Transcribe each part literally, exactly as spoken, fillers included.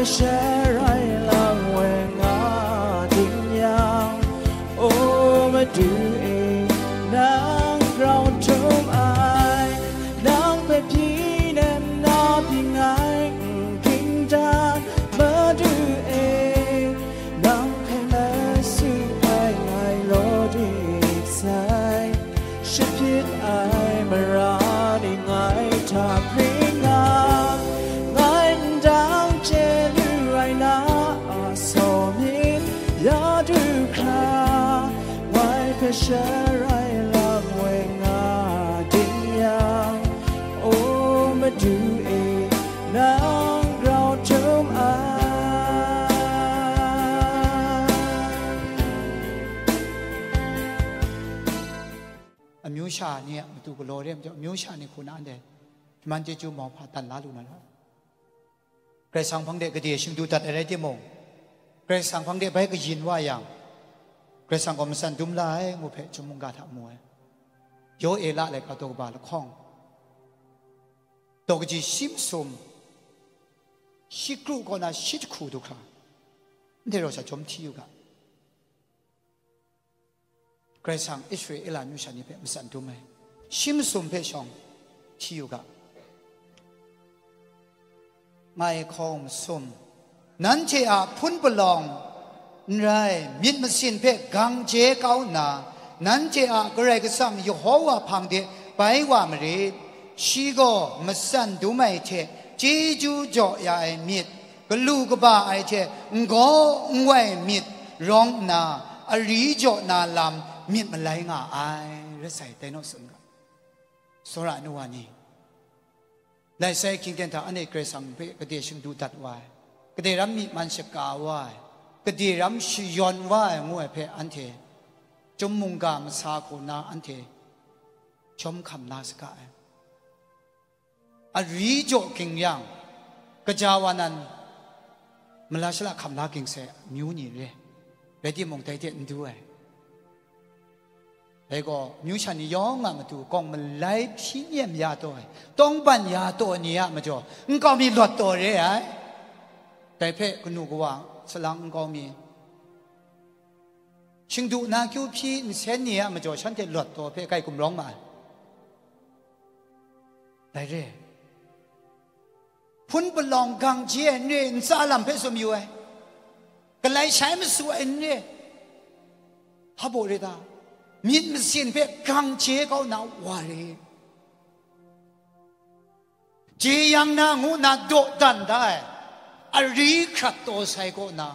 Sharai lang woi nga ding yang, O Madu e, nang grau htum ai, nang hpe hpyi nem na byin ai n ging dan, Madu e, nang hpe masu ai ngai law dik sai. Shapyit ai mara ni ngai hta hpring nga, ngai ndang chye lu ai na a saw myit ya du hkra, ngai hpe sharai lam woi nga ding yang, O Madu e, nang grau htum ai. အမျိုးအစားတွေရဲ့မတူကလော်တဲ့အတွက် အမျိုးအစားတွေခုနကတည်းက မန်ကျေးဇူးမောင်ဖာတန်လာလို့နော်။ ဂရိတ်ဆောင်ဖန်တဲ့ကတိရှင်တူတတ်တဲ့တိမုံဂရိတ်ဆောင်ဖန်တဲ့ဘဲကရင်ဝါယံဂရိတ်ဆောင်ကမစန်ဒုံလာအဲငိုဖဲချမုန်ကထမူအဲယောအဲလလည်းကတော့ကပါလခေါင်တော့ကကြီးရှိမစုံရှိကရုကောနာရှိတခုဒုက္ခတဲ့ရောစာချုံထီယူက Karai Kasang Israela myu sha ni hpe matsan dum ai, shi masum hpe shawng hti yu ga, ngai hkawng masum, nanhte a hpun palawng n rai, myit masin hpe gang je kau nna, nanhte a Karai Kasang Yehova hpang de bai wa marit. Shi gaw matsan dum ai hte chyeju jaw ya ai myit, galu kaba ai hte n gaw n wai myit rawng nna, ari jaw na lam myit malai nga ai, rai sai, dai naw tsun ga. Tsawra ai nu wa ni, lai sai hkying ten hta anhte Karai Kasang hpe gade shingdu dat wa ai, gade ram myi man shaka wa ai, gade ram shayawn wa ai ngu ai hpe anhte chyum mungga masa hku na anhte jawm hkam na saga ai. Ari jaw ging yang, kaja wa nan, mala shala hkam la ging sai amyu ni re, rai timung, dai hte n du ai. Dai gaw, amyu sha ni yawng a matu, gawng malai hpyi nyem ya taw ai, tawngban ya taw ni a majaw, nkau mi lawt taw re ai. Dai hpe kanu kawa salang nkau mi, shingdu na kyu hpyi nsen ni a majaw, shanhte lawt taw hpe kai gumrawng ma ai. Dai re ai. Hpun palawng gang je ai n re, ntsa lam hpe tsun yu ai, galai shai masu ai n re, hpa baw re ta? Myit masin hpe gang je kau na wa re, jeyang na ngu nna dawdan da ai, ari hkrat taw sai kaw na,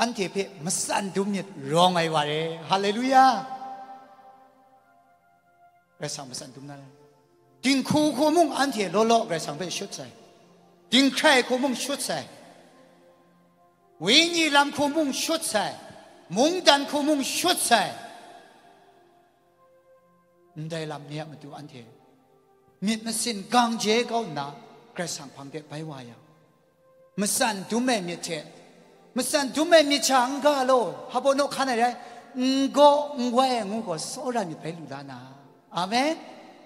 anhte hpe matsan dum myit rawng ai wa re. Haleluya! Karai Kasang matsan dum na rai. Dinghku hku mung anhte law law Karai Kasang hpe shut sai. Dinghkrai hku mung shut sai. Wenyi lam hku mung shut sai. Mungdan hku mung shut sai. Ndai lam ni a matu anhte myit masin gang je kau nna, Karai Kasang hpang de bai wa yang, matsan dum ai myit hte, matsan dum ai myit sha n ga law, hpa baw naw hkan ai rai, n gaw n wai ai ngu gaw, tsawra myit bai lu la na. Amen.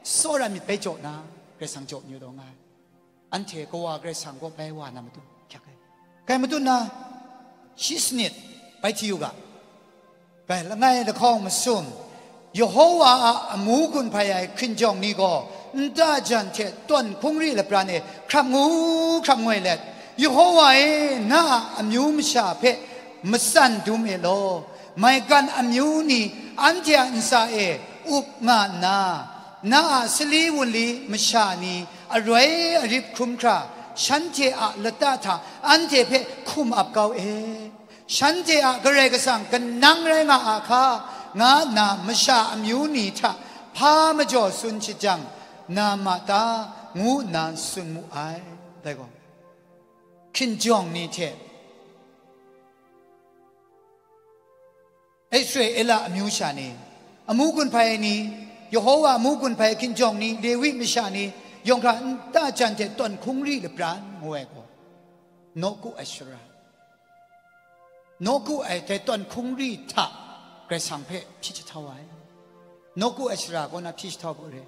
Tsawra myit bai jaw na, Karai Kasang jaw n yu taw nga ai. Anhte kawa Karai Kasang kaw bai wa na matu hkyak ai. Kai matut na, shi sanit bai hti yu ga. Bai langai lahkawng masum, Yehova a amu gun hpai ai hkinjawng ni gaw nta jan hte tawn hkungri lapran e hkrap ngu hkrap ngoi let, Yehova e, na a amyu masha hpe matsan dum e law, maigan amyu ni anhte a ntsa e up nga nna, na a sali wunli masha ni aroi arip hkrum hkra, shanhte a lata hta anhte hpe hkum ap kau e. Shanhte a Karai Kasang kanang rai nga a hka, nga nna masha amyu ni hta hpa majaw tsun shajang na ma ta, ngu nna tsun mu ai. Dai gaw, hkinjawng ni hte Israela amyu sha ni, amu gun hpai ai ni, Yehova amu gun hpai ai hkinjawng ni, Lewi masha ni, yawng hkra nta jan hte tawn hkungri lapran ngu ai gaw, nawku ai shara, nawku ai dai tawn hkungri hta Karai Kasang hpe hpyi jahtau ai. Nawku ai shara kaw na hpyi jahtau gaw re.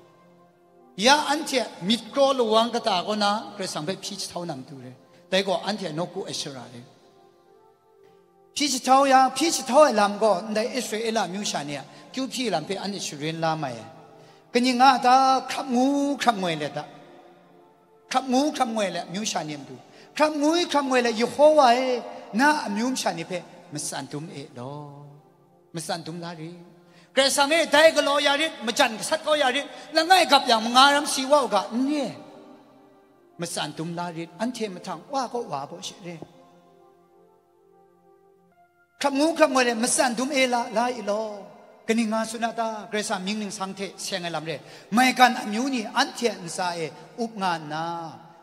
Ya anhte myit kraw lawang kata kaw na Karai Kasang hpe hpyi jahtau na matu re. Dai gaw anhte nawku ai shara e. Hpyi jahtau yang, hpyi jahtau ai lam gaw ndai Israela amyu sha ni a kyu hpyi lam hpe anhte sharin la mai ai. Kaning nga a ta? Hkrap ngu hkrap ngoi let a, hkrap ngu hkrap ngoi let amyu sha ni a matu, hkrap ngu hkrap ngoi let, Yehova e, na a amyu masha ni hpe matsan dum e law. Matsan dum la rit. Karai Kasang e, dai galaw ya rit, majan gasat kau ya rit, langai gap yang manga ram si wa u ga, n re. Matsan dum la rit, anhte mahtang wa kaw wa baw she re. Hkrap ngu hkrap ngoi let matsan dum e la, la i law. Kaning nga tsun a ta? Karai Kasang mying ningsang hte seng ai lam re, maigan amyu ni anhte a ntsa e up nga nna,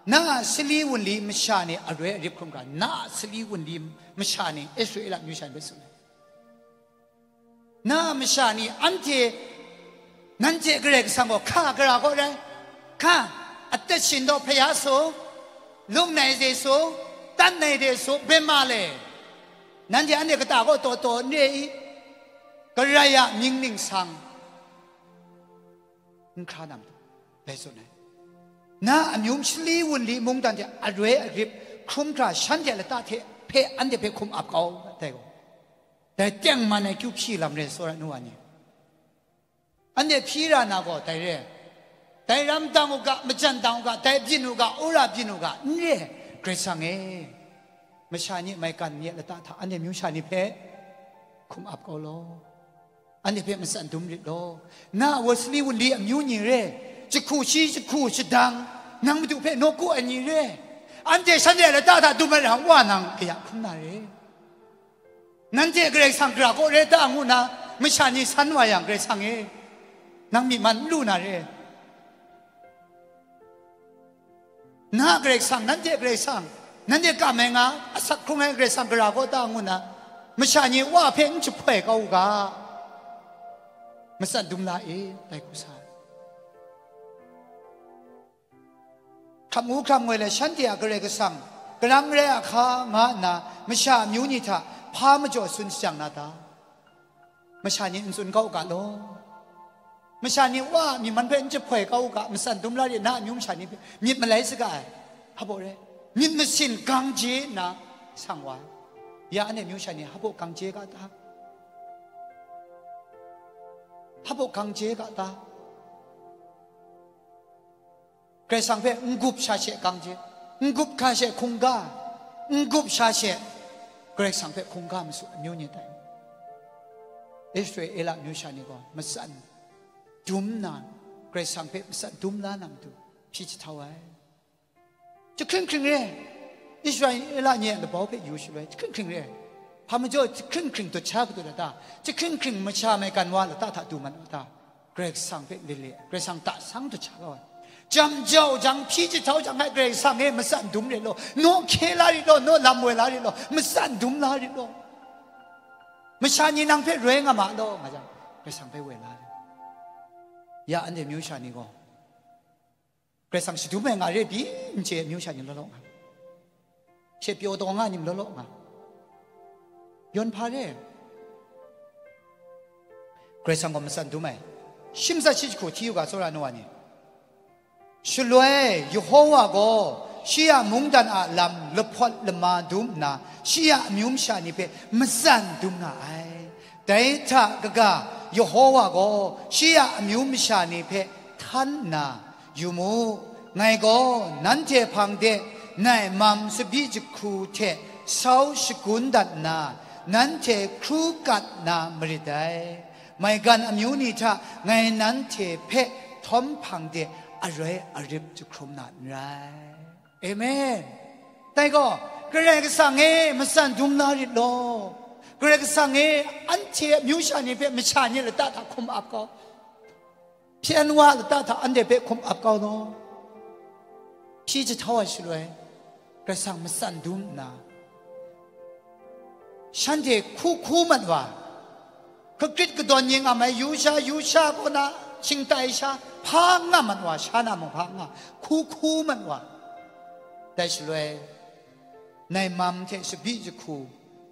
na a sali wunli masha ni aroi arip hkrum hkra, na a sali wunli masha ni Israela amyu sha ni hpe tsun ai. Na a masha ni anhte, nanhte Karai Kasang gaw hka gara kaw rai, hka, atet shin daw hpaya su, lung nai de su, tan nai de su, bema le, nanhte anhte kata kaw taw taw n re i? Karai a mying ningsang n hkra na matu, dai tsun ai. Na amyu sali wunli mungdan hte aroi arip hkrum hkra, shanhte a lata hte hpe anhte hpe hkum ap kau, dai gaw. Dai tengman ai kyu hpyi lam re, tsawra nu wa ni. Anhte hpyi ra na gaw dai re. Dai ram dang u ga, majan dang u ga, dai byin u ga, wora byin u ga, n re. Karai Kasang e, masha ni maigan ni a lata hta anhte amyu sha ni hpe hkum ap kau law. Anhte hpe matsan dum rit law. Na a sali wunli amyu ni re, jahku shi, jahku shadang, nang Madu hpe nawku ai ni re, anhte shanhte a lata hta dum ai ra wa nang kaya hkrum na re. Nanhte Karai Kasang gara kaw re ta ngu na, masha ni san wa yang, Karai Kasang e, nang myi man n lu na re. Na Karai Kasang, nanhte Karai Kasang, nanhte kam ai nga, asak hkrung ai Karai Kasang gara kaw ta ngu na, masha ni wa hpe n jahpoi kau u ga, matsan dum la e, dai hku sa ai. Hkrap ngu hkrap ngoi let, shanhte a Karai Kasang, karang rai a hka nga nna, masha amyu ni hta hpa majaw tsun shajang na ta? Masha ni n tsun kau u ga law. Masha ni wa a myi man hpe n jahpoi kau u ga, matsan dum la rit, na amyu masha ni hpe myit malai saga ai. Hpa baw re, myit masin gang je nna sang wa ai. Ya anhte amyu masha ni hpa baw gang je ga ta? Hpa baw gang je ga ta? Karai Kasang hpe n-gup sha she gang je, n-gup hka she hkungga, n-gup sha she Karai Kasang hpe hkungga masu, amyu ni tai. Israela amyu sha ni gaw matsan dum nna, Karai Kasang hpe matsan dum la na matu hpyi jahtau ai. Jahkring hkring re, Israela ni a labau hpe yu shaloi, jahkring hkring re. Hpa majaw jahkring hkring dut sha kadu lata, jahkring hkring masha maigan wa lata hta du mat u ta? Karai Kasang hpe lile, Karai Kasang ta sang dut sha kau ai. Jam jau jang, hpyi jahtau jang, hai Karai Kasang e, matsan dum rit law, naw hkye la rit law, naw lam woi la rit law, matsan dum la rit law. Masha ni nang hpe roi nga ma law, nga jang, Karai Kasang hpe woi la rit. Ya anhte amyu sha ni gaw, Karai Kasang shadum ai nga re, byin n chye ai amyu sha ni law law nga, she pyaw taw nga ni law law nga, yawn hpa re. Karai Kasang gaw matsan dum ai, shim sat shi jahku hti u ga, tsawra nu wa ni. Shaloi Yehova gaw shi a mungdan a lam lahpawt lama dum nna, shi a amyu masha ni hpe matsan dum nga ai. Dai hta kaga, Yehova gaw shi a amyu masha ni hpe htan nna, yu mu, ngai gaw nanhte hpang de nai mam tsabyi jahku hte sau shagun dat nna, nanhte hkru kat na marit dai. Maigan amyu ni hta ngai nanhte hpe htawm hpang de aroi arip jahkrum na n rai. Amen. Dai gaw, Karai Kasang e, matsan dum la rit law. Karai Kasang e, anhte amyu sha ni hpe masha ni lata hta hkum ap kau, hpyen wa lata hta anhte hpe hkum ap kau law. Hpyi jahtau ai shaloi, Karai Kasang matsan dum nna, shanhte hku hku mat wa, hkakrit kadawn yin nga ai, yu sha, yu sha kaw na shingtai sha, hpa nga mat wa, sha na mung hpa nga, hku hku mat wa. Dai shaloi, nai mam hte tsabyi jahku,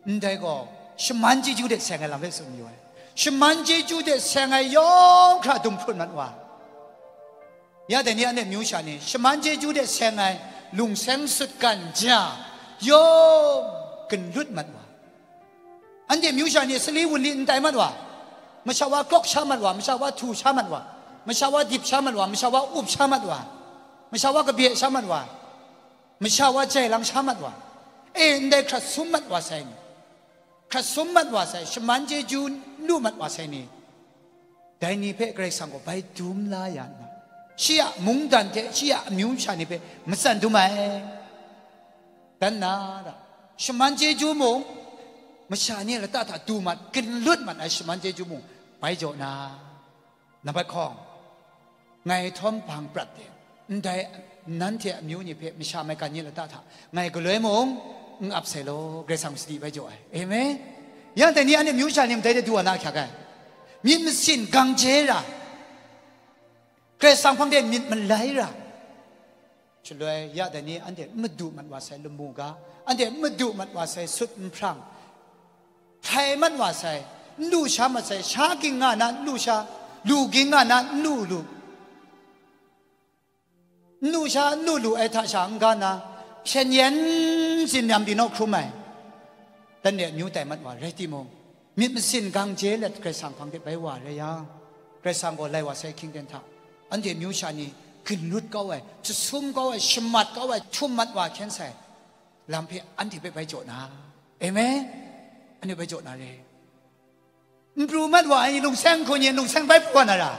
ndai gaw shaman chyeju de seng ai lam hpe tsun yu ai. Shaman chyeju de seng ai yawng hkra dum hprun mat wa. Ya dai ni anhte myu sha ni, shaman chyeju de seng ai, Lungseng sutgan ja, yawng ginlut mat wa. Anhte myu sha ni sali wunli n tai mat wa, masha wa krawk sha mat wa, masha wa htu sha mat wa, masha wa dip sha mat wa, masha wa up sha mat wa, masha wa kabye sha mat wa, masha wa jai lang sha mat wa, e, ndai hkrat sum mat wa sai ni, hkrat sum mat wa sai, shaman chyeju lu mat wa sai ni, dai ni hpe Karai Kasang gaw bai dum la ya nna, shi a mungdan hte shi a amyu sha ni hpe matsan dum ai. Dan na ra, shaman chyeju mung, masha ni a lata hta du mat, ginlut mat ai shaman chyeju mung bai jaw na, nambat hkawng, ngai htawm bang prat de, ndai nanhte amyu ni hpe masha maigan ni lata hta ngai galoi mung n ap sai law, Karai Kasang sadi bai jaw ai. Amen. Ya dai ni anhte myu sha ni madai de du wa na ahkyak ai. Myit masin gang je ra, Karai Kasang hpang de myit malai ra, shaloi ya dai ni anhte n madu mat wa sai lamu ga, anhte n madu mat wa sai sut nhprang, hpai mat wa sai, n lu sha mat sai, sha ging nga na n lu sha, lu ging nga na n lu lu, n lu sha n lu lu ai hta sha n ga na, hpyen yen tsin ram byin naw hkrum ai, dan de amyu tai mat wa rai timung, myit masin gang je let Karai Kasang hpang de bai wa rai yang, Karai Kasang gaw lai wa sai hkying ten hta, anhte myu sha ni ginlut kau ai, jasum kau ai, shamat kau ai, htum mat wa hkyen sai lam hpe anhte hpe bai jaw na. Amen. Anhte bai jaw na re. N pru mat wa ai ni lungseng hkun yin, lungseng bai pru wa na ra.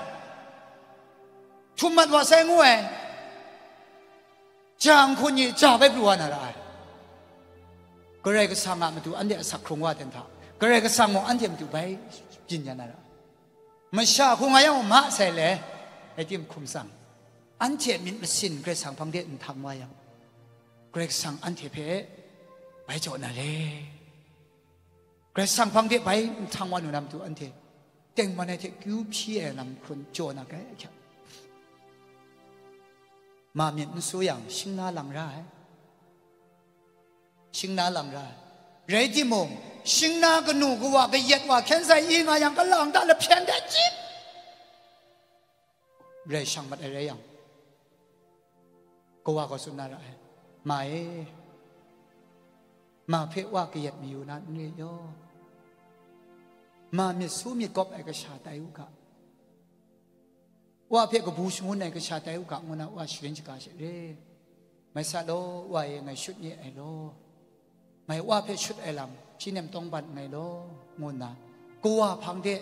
Htum mat wa sai ngu ai. Ja hkun yi, ja bai pru wa na ra ai. Karai Kasang a matu anhte asak hkrung wa ten hta, Karai Kasang mung anhte matu bai byin ya na ra ai. Masha hkung nga yang ma sai le, rai tim hkum tsang, anhte myit masin Karai Kasang hpang de n htang wa yang, Karai Kasang anhte hpe bai jaw na re. Karai Kasang hpang de bai n htang wa nu na matu anhte tengman ai hte kyu hpyi ai lam hkrun jaw na kai ahkyak. Ma myit n su yang, shingna lang ra ai. Shingna lang ra ai. Rai timung, shingna kanu kawa kayat wa hkyen sai i nga yang, kalang ta lahpyen de chyip rai shang mat ai rai yang, kawa gaw tsun na ra ai, "Ma e, ma hpe wa kayat mayu na n re yaw? Ma myit su myit gawp ai kasha tai u ga, wa hpe kabu shangun ai kasha tai u ga," ngu na wa sharin shaga she re. "Mai sa law, wa e, ngai shut nye ai law. Ngai wa hpe shut ai lam, shi nem tawng ban nngai law," ngu nna kawa hpang de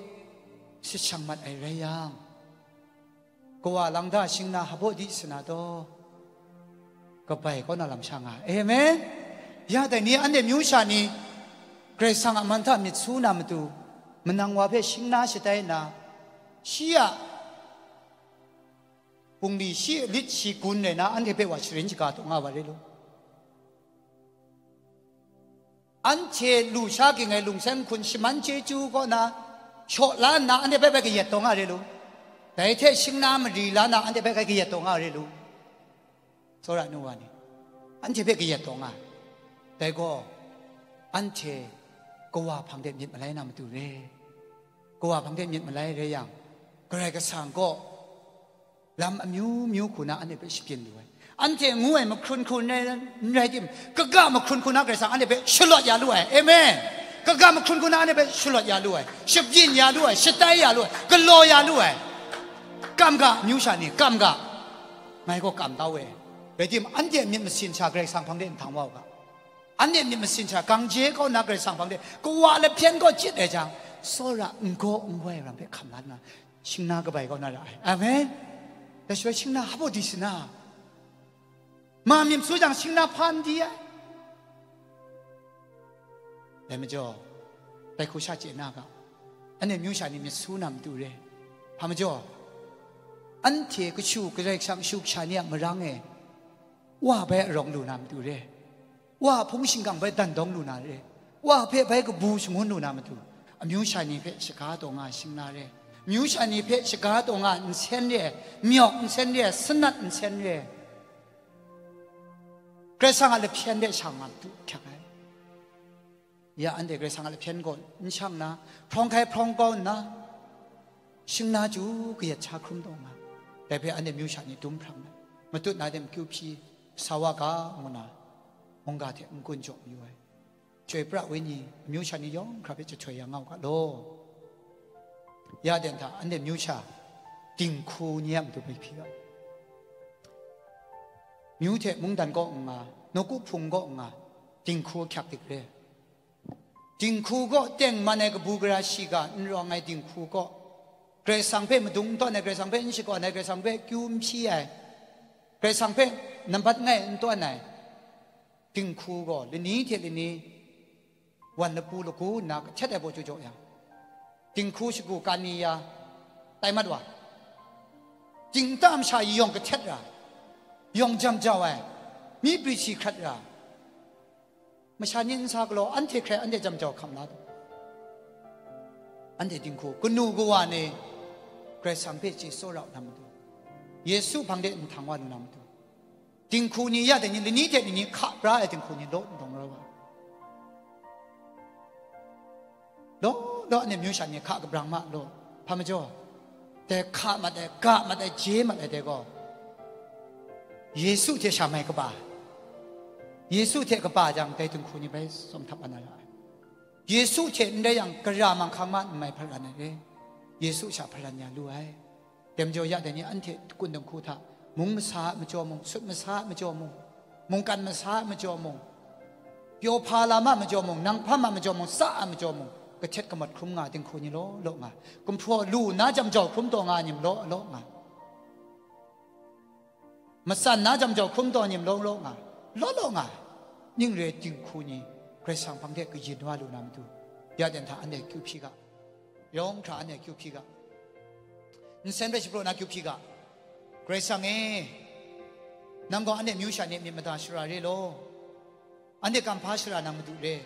sit shang mat ai rai yang, kawa lang da shingna hpaw di sana taw, kabai kaw na lam sha nga ai. Amen. Ya dai ni, anhte myu sha ni, Karai Kasang a man hta myit su na matu, manang wa hpe shingna shatai nna, shi a bungli, shi a lit shi gun rai na, anhte hpe wa sharin shaga taw nga wa re lu. Anhte lu sha ging ai lungseng hkun shaman chyeju kaw na shaw la nna, anhte hpe bai kayat taw nga re lu. Dai hte shingna mari la na, anhte hpe bai kayat taw nga re lu. Tsawra nu wa ni, anhte hpe kayat taw nga ai. Dai gaw, anhte kawa hpang de myit malai na matu re. Kawa hpang de myit malai rai yang, Karai Kasang gaw lam amyu myu hku na anhte hpe shapyin lu ai. Anhte ngu ai mahkrun hku n rai, n rai tim, kaga mahkrun hku na Karai Kasang anhte hpe shalawt ya lu ai. Amen. Kaga mahkrun hku na anhte hpe shalawt ya lu ai, shapyin ya lu ai, shatai ya lu ai, galaw ya lu ai. Kam ga, myu sha ni, kam ga. Ngai gaw kam kau e. Rai tim, anhte myit masin sha Karai Kasang hpang de nhtang wa u ga. Anhte myit masin sha gang je kau na Karai Kasang hpang de kawa lahpyen gaw chyit ai jang, tsawra n gaw n goi ai ram hpe hkam la nna, shingna kabai kau na ra ai. Amen. Dai shaloi shingna hpaw di sana, ma myit su jang, shingna hpa n di ai. Dai majaw, dai hku sha chye na ga, anhte myu sha ni myit su na matu re. Hpa majaw, anhte kashu, Karai Kasang kashu kasha ni a marang e, wa bai arawng lu na matu re. Wa a hpung shingkang bai dan dawng lu na re. Wa hpe bai kabu shangun lu na matu, amyu sha ni hpe shaga taw nga ai shingna re. Amyu sha ni hpe shaga taw nga ai nsen re, myawk nsen re, sanat nsen re, Karai Kasang a lahpyen de sha nga matu hkyak ai. Ya anhte Karai Kasang a lahpyen gaw n shang nna, hprawng hkai hprawng kau nna, shingna chyu kayat sha hkrum taw nga, dai hpe anhte myu sha ni dum hprang ai. Matut na de makyu hpyi, sa wa ga, ngu na mungga hte n-gun jaw mayu ai. Chyoi pra wenyi, amyu sha ni yawng hkra hpe jahtoi ya nga u ga law. Ya den hta, anhte myu sha dinghku ni a matu hpe hpyi ga. Myu hte mungdan kaw n nga, nawku hpung kaw n nga, dinghku ahkyak dik re. Dinghku kaw tengman ai kabu gara shiga n rawng ai dinghku kaw, Karai Kasang hpe madung n tawn ai, Karai Kasang hpe n shakawn ai, Karai Kasang hpe kyu n hpyi ai, Karai Kasang hpe nambat ngai n tawn ai dinghku gaw lani hte lani wan lapu lagu nna kahtet ai baw chyu jaw yang, dinghku shagu kan ni ya tai mat wa, dingta masha yawng kahtet ra, yawng jam jau ai, mi pri si hkrat ra, masha ni n sa galaw, anhte hkrai anhte jam jau hkam la du. Anhte dinghku kanu kawa ni Karai Kasang hpe chye tsawra u na matu, Yesu hpang de nhtang wa lu na matu, dinghku ni ya dai ni, lani hte lani hka pra ai dinghku ni law n dawng rau ai. Law law, anhte myu sha ni hka kabrang ma law. Hpa majaw, dai hka mat ai, ga mat ai, je mat ai dai gaw, Yesu hte sha mai kaba, Yesu hte kaba jang, dai dinghku ni bai tsawm htap wa na ra ai. Yesu hte n rai yang, gara manghkang ma n mai hparan ai re, Yesu sha hparan ya lu ai. Dai majaw ya dai ni, anhte kun dinghku hta, mung masa a majaw mung, sut masa a majaw mung, mungkan masa a majaw mung, pyaw hpa lam a majaw mung, nang hpam a majaw mung, sa a majaw mung, kahtet kamawt hkrum nga dinghku ni law law nga, gumhpraw lu nna jam jau hkrum taw nga ai ni law law nga, matsan na jam jau hkrum taw ni law law nga, law law nga, ning re dinghku ni Karai Kasang hpang de kayin wa lu na matu, ya den hta anhte kyu hpyi ga, yawng hkra anhte kyu hpyi ga, nsen hpe shapraw na kyu hpyi ga. Karai Kasang e, nang gaw anhte myu sha ni myit mada shara re law, anhte kamhpa shara nang madu re.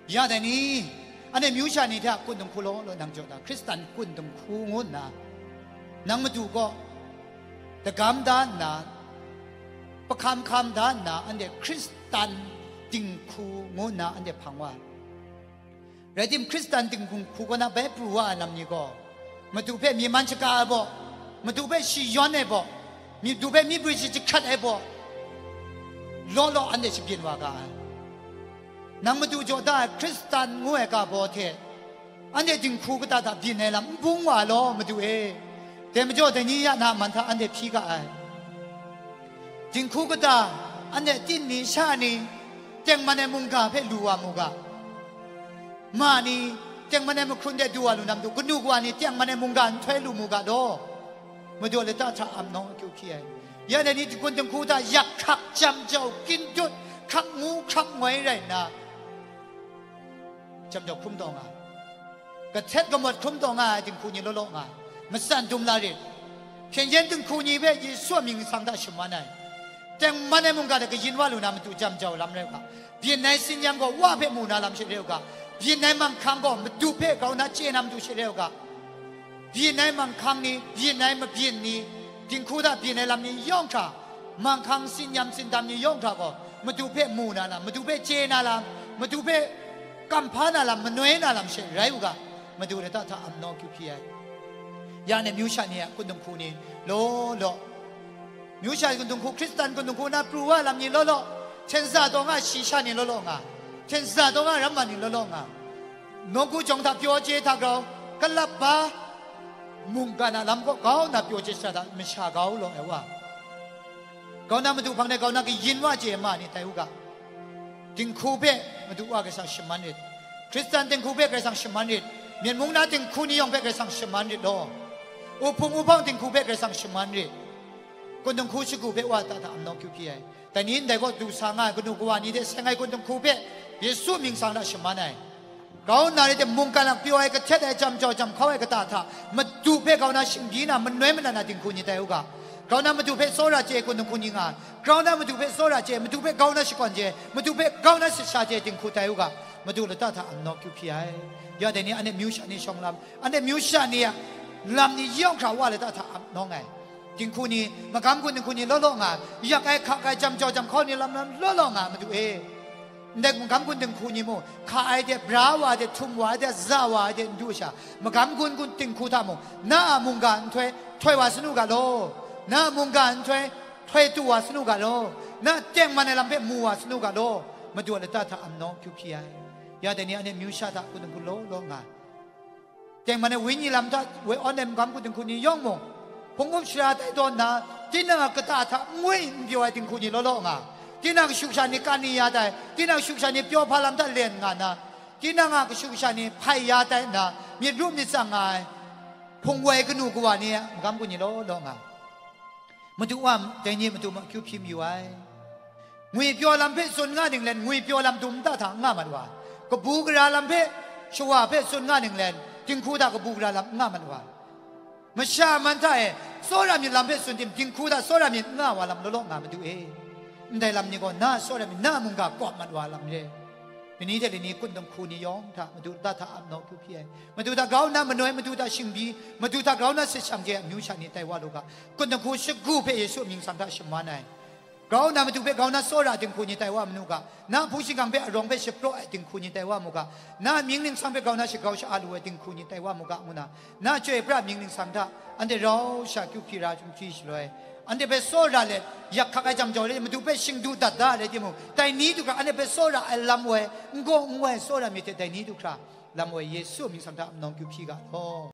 Ya dai ni, anhte myu sha ni hta kun dinghku law law nang jaw da, Hkristan kun dinghku ngu nna, nang madu kaw dagam da nna, pahkam hkam da nna, anhte Hkristan dinghku ngu nna anhte hpang wa ai. Rai tim, Hkristan dinghku kaw na bai pru wa ai lam ni gaw, madu hpe myi man shaga ai baw, madu hpe shi yawn ai baw, madu hpe myi bri shi jahkrat ai baw, law law anhte shabyin wa ga ai. Nang madu jaw da ai Hkristan ngu ai ga baw hte, anhte dinghku kata hta byin ai lam n bung wa law, madu e. Dai majaw, dai ni ya na man hta anhte hpyi ga ai. Dinghku kata, anhte tin ni sha ni, tengman ai mungga hpe lu wa mu ga. Ma ni, tengman ai mahkrun de du wa lu na matu, kanu kawa ni tengman ai mungga nhtoi lu mu ga law, madu lata hta ap nawng akyu hpyi ai. Ya dai ni, kun dinghku hta yak hkrak, jam jau, kyin dut, hkrak ngu hkrak ngoi rai nna, jam jau hkrum taw nga ai, kahtet kamawt hkrum taw nga ai dinghku ni law law nga ai, matsan dum la rit. Hpyen yen dinghku ni hpe Yesu a mying nsang hta shaman ai, tengman ai mungga hta kayin wa lu na matu jam jau lam rai u ga. Byin ai tsin-yam gaw Wa hpe mu na lam she rai u ga. Byin ai manghkang gaw madu hpe grau na chye na matu she rai u ga. Byin ai manghkang ni, byin ai mabyin ni, dinghku hta byin ai lam ni yawng hkra, manghkang tsin-yam tsindam ni yawng hkra gaw, madu hpe mu na lam, madu hpe chye na lam, madu hpe kamhpa na lam, manoi na lam she rai u ga, madu lata hta ap nawng akyu hpyi ai. Ya ne myu sha ni a kun dinghku ni law law, myu sha kun dinghku, Hkristan kun dinghku na pru wa lam ni law law, hten za taw nga ai shi sha ni law law nga, hten za taw nga ai ramma ni law law nga, nawku jawng hta pyaw chye hta grau, kalap ba mungkan a lam kaw kau nna pyaw chye shada hta masha kau law ai wa, kau na madu hpang de kau na kayin wa chye ma ni tai u ga. Dinghku hpe madu wa Karai Kasang shaman rit. Hkristan dinghku hpe Karai Kasang shaman rit. Myen mung na dinghku ni yawng hpe Karai Kasang shaman rit law. Uhpung uhpawng dinghku hpe Karai Kasang shaman rit. Kun dinghku shagu hpe wa lata hta ap nawng akyu hpyi ai. Dai ni ndai gaw du sa nga ai kanu kawa ni hte seng ai kun dinghku hpe Yesu mying nsang hta shaman ai. Grau nna rai tim, mungkan a pyaw ai, kahtet ai, jam jau jam hkau ai kata hta, madu hpe grau na shingbyi na, manoi manan na dinghku ni tai u ga. Grau na madu hpe tsawra chye ai kun dinghku ni nga ai. Grau na madu hpe tsawra chye ai, madu hpe grau na shakawn chye ai, madu hpe grau na shatsha chye ai dinghku tai u ga. Madu lata hta ap nawng akyu hpyi ai. Ya dai ni, anhte myu sha ni shawng lam, anhte myu sha ni a lam ni yawng hkra wa lata hta ap nawng ai. Dinghku ni, magam gun dinghku ni law law nga ai, yak ai, hkak ai, jam jau jam hkau ni lam lam law law nga ai, madu e. Ndai magam gun dinghku ni mung, hka ai de, bra wa ai de, htum wa ai de, za wa ai de, n du sha, magam gun gun dinghku hta mung, na a mungga nhtoi, htoi wa sanu ga law, na a mungga nhtoi, htoi tu wa sanu ga law, na tengman ai lam hpe mu wa sanu ga law, Madu a lata hta amnaw kyu hpyi ai. Ya dai ni anhte amyu sha hta kut dinghku law law nga ai. Tengman ai wenyi lam hta woi awn ai magam kut dinghku ni yawng mung, hpung up shara tai taw nna, tinang a kata hta ngwi n pyaw ai dinghku ni law law nga, tinang kashu kasha ni kan ni ya tai, tinang kashu kasha ni pyaw hpa lam hta len nga nna, tinang a kashu kasha ni hpai ya tai nna, myit ru myit tsang nga ai hpung woi kanu kawa ni a magam kut ni law law nga. Madu wa dai ni Madu ma akyu hpyi mayu ai. Ngwipyaw lam hpe tsun nga ninglen, ngwipyaw lam dum nta hta n nga mat wa ai. Kabu gara lam hpe, shawa hpe tsun nga ninglen, dinghku hta kabu gara lam n nga mat wa ai. Masha man hta e tsawra myit lam hpe tsun tim, dinghku hta tsawra myit n nga wa lam law law nga Madu e. Ndai lam ni gaw na tsawra myit, na mungga kawp mat wa lam re. Lani hte lani kut dinghku ni yawng hta Madu lata hta ap naw kyu hpyi ai. Madu hta grau nna manoi, Madu hta shingbyi, Madu hta grau nna sit shang hte amyu sha ni tai wa lu ga. Kut dinghku shagu hpe Yesu mying sang hta shaman ai. Grau nna Madu hpe grau nna tsawra dinghku ni tai wa mu ga, na hpung shingkang hpe arawng hpe shapraw ai dinghku ni tai wa mu ga, na mying ningsang hpe grau nna shagrau sha-a lu ai dinghku ni tai wa mu ga, ngu na, na chyoi pra mying ningsang hta anhte rau sha kyu hpyi ra, chyum hpyi shaloi, anhte hpe tsawra let yak hkak ai jam jau let, Madu hpe shingdu dat da let timung, dai ni du hkra anhte hpe tsawra ai lam woi, n gaw n woi tsawra myit hte dai ni du hkra lam woi Yesu mying sang hta amnawng kyu hpyi ga law.